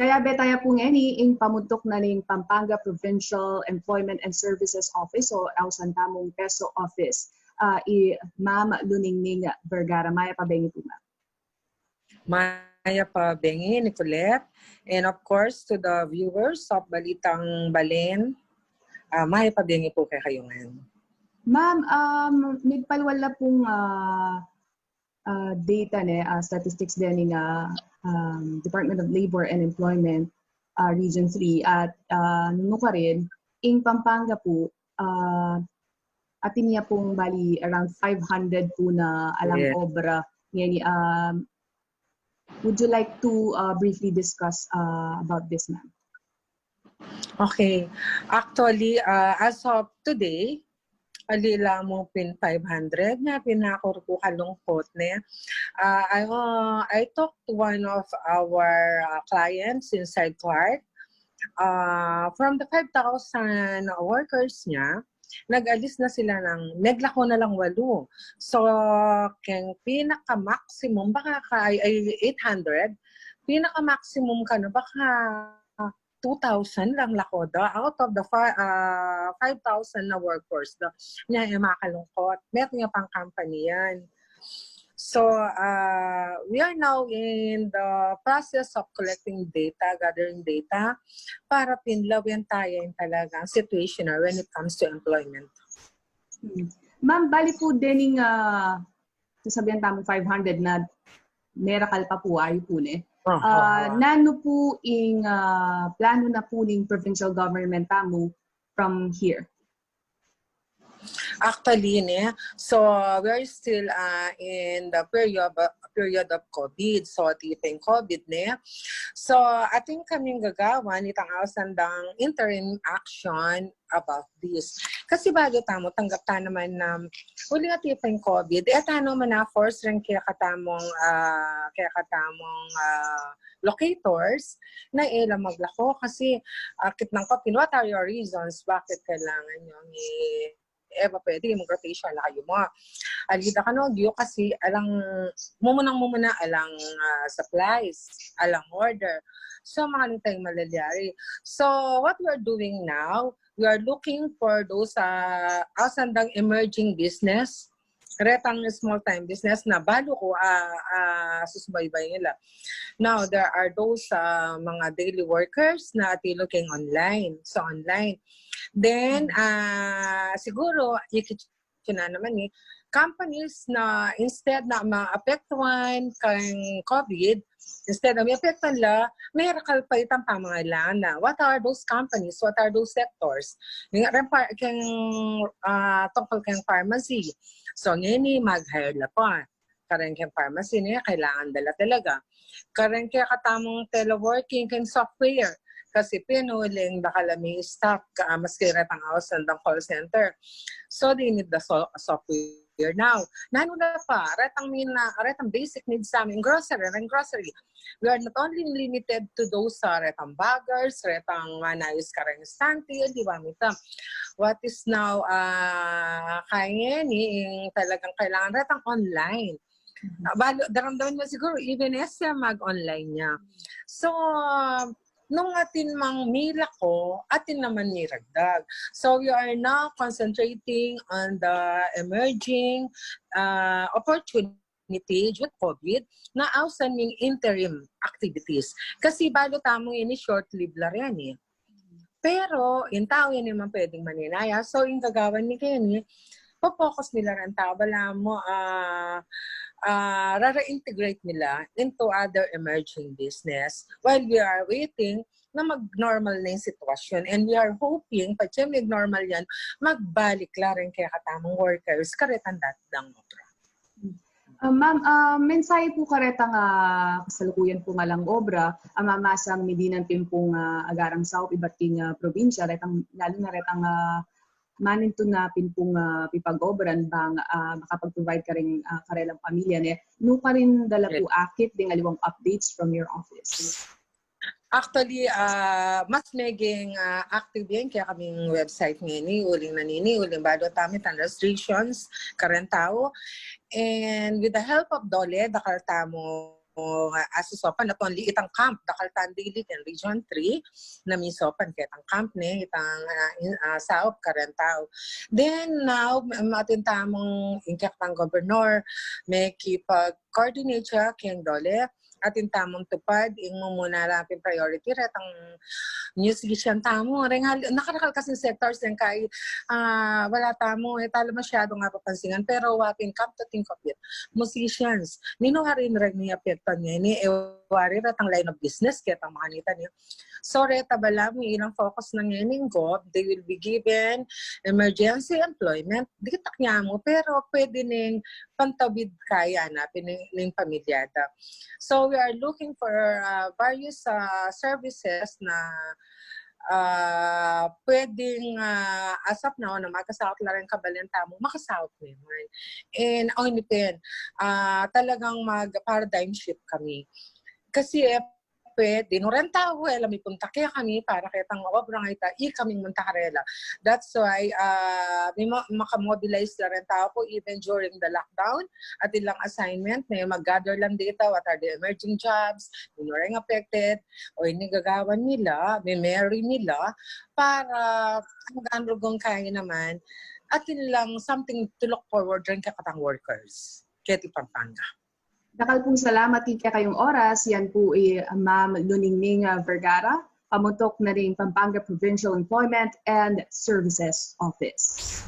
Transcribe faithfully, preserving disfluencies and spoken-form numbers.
Kayabe taya pu ngeni ing pamutuk na ning Pampanga Provincial Employment and Services Office o ausan tamung PESO Office, ah, i Ma'am Luningning Vergara. Mayap a bengi pu, Ma'am. Mayap a bengi, Nicolette. And of course, to the viewers of Balitang Balen, ah, mayap a bengi pu kekayu ngan. Ma'am, um, migpalwal la pung, ah, ah, data ne, ah, statistics deni ning, ah, um, Department of Labor and Employment, ah, Region three at, ah, nukarin, ing Pampanga pu, ah, atin ya pung bali around five hundred pu na alang obra. Ngeni, um, would you like to, ah, briefly discuss, ah, about this, ma'am? Okay. Actually, ah, as of today, ali la mu pin five hundred na pinakur ku kalungkot ne. Ah, I, ah, I talked to one of our, ah, clients inside Clark. Ah, from the five thousand workers niya, nag-alis na sila ng, naglako na lang walu. So, keng pinaka-maximum, baka ka, ay, ay, eight hundred, pinaka-maximum ka na, baka two thousand lang lako da. Out of the fi-, ah, five thousand na workforce da, niya e makalungkot. Meron niya pang company yan. So, ah, we are now in the process of collecting data, gathering data, para pinlawen taya ing talagang situation when it comes to employment. Hmm. Ma'am, bali pu dening, ah, sasabian tamu five hundred na merakal pa pu, ayu pu ne. Aha. Ah, nanu pu ing, ah, planu na pu ning provincial government tamu from here? Actually, ne, so we're still, uh, in the period of, period of COVID. So, atin pang COVID, ne. So, atin kaming gagawan itang ausan dang interim action about this. Kasi balu tamu, tanggap ta naman na uli atin pang COVID, e tana mana-force rin kekatamung, ah, kekatamung, ah, locators na e la maglako kasi, ah, kitnan ku pin, what are your reasons? Bakit kailangan yung i-, e ba pwede mag-rotation la kayu mu? Ali da kanu, agyu kasi alang, mumunang-mumuna alang, ah, supplies, alang order. So, makanita ing malalyari. So, what we are doing now, we are looking for those, ah, ausan dang emerging business, retang small time business na balu ku, ah, ah, susubaybay nila. Now, there are those, ah, mga daily workers na atin looking online. So, online. Then, ah, siguro, ikit-, na naman e, companies na instead na maapektuhan keng COVID, instead na maapektuhan la, merakal pa itang pamangailangan na. What are those companies? What are those sectors? Yung, rem-, par-, keng, ah, tungkol keng pharmacy. So, ngeni, mag-hire la pa. Kareng keng pharmacy, ne, kailangan da la talaga. Kareng kekatamung teleworking, keng software. Kasi pin uling dakal a mi-stop ka, ah, maski retang ausan dang call center. So, they need the so-, software now. Nanu na pa, retang mina, retang basic needs sa amin, grocery, reng grocery. We are not only limited to those, ah, retang bagers, retang manayus kareng estante, di ba, mita? What is now, ah, kaya ni, talagang kailangan retang online. Ah, balu, daramdaman mu siguro, even S M mag-online ya. So, nung atin mang milako, atin naman miragdag. So, we are now concentrating on the emerging, ah, opportunity due to COVID na ausan ning interim activities. Kasi balu tamu ini short-lived la rin e. Pero, ing tau ini man pwedeng maninaya. So, ing gagawan mi keni, po-focus mi la rin tau, balamu, ah, ah, rara-integrate mi la into other emerging business while we are waiting na mag-normal na ing sitwasyon. And we are hoping, patse mag-normal yan, magbalik la rin kekatamung workers karetang dati dang obra. Ah, ma'am, ah, mensahe pu karetang, ah, kasalukuyan pung alang obra, ah, mamasang midinan pin pung, ah, agarang saup ibat king, ah, probinsya, retang, lalu na retang, ah, manintun na pin pung, ah, pipag-obran bang, ah, makapag-provide kareng, ah, karelang pamilya, ne? Nukarin da la pu akit ding aliwang updates from your office? Actually, ah, mas meging, ah, active yan kekaming website ngeni, uling nanini, uling balu tamu itang restrictions kareng tau. And with the help of DOLE, dakal tamu uh, asusopan, not only itang camp, dakal tang dili ken Region three, na misopan ketang camp ne, itang, uh, in, uh, saup kareng tau. Then now, m-, atin tamung ing ketang governor, mekipag-coordinate ya keng DOLE, atin tamung tupad ing mumuna la pin priority retang musician tamu. Reng, nakarakal kasing sectors reng kai, ah, wala tamu, e tala masyadung apapansinan, pero wa pin, come to think of it, musicians, ninu karin reng miapektuan ngeni, e wari retang line of business ketang makanita ne. So reta balamu ilang focus na ngeni ning gov, they will be given emergency employment. Ditak nya mu, pero pwede ning pantawid kaya na pin ning, ning pamilya da. So we are looking for, uh, various, uh, services na, uh, pwedeng, uh, asap na o na makasaup la reng kabalen tamu, makasaup naman. And, o, ini pin, uh, talagang mag-paradigm shift kami. Kasi, e, pwede, nu reng tau, e la mipunta kekami para ketang obra nga ita, ikaming munta karela. That's why, uh, mi ma-, makamobilize la reng tau pu even during the lockdown. Atin lang assignment, ne mag-gather lang data, what are the emerging jobs, ninu reng affected, o ini gagawan nila, me-marry nila, para anggang rugung kaya naman, atin lang something to look forward reng kekatang workers keti Pampanga. Dakal pung salamat ing kekayung oras. Yan pu i Ma'am Luningning, ah, Vergara, pamutok na ning Pampanga Provincial Employment and Services Office.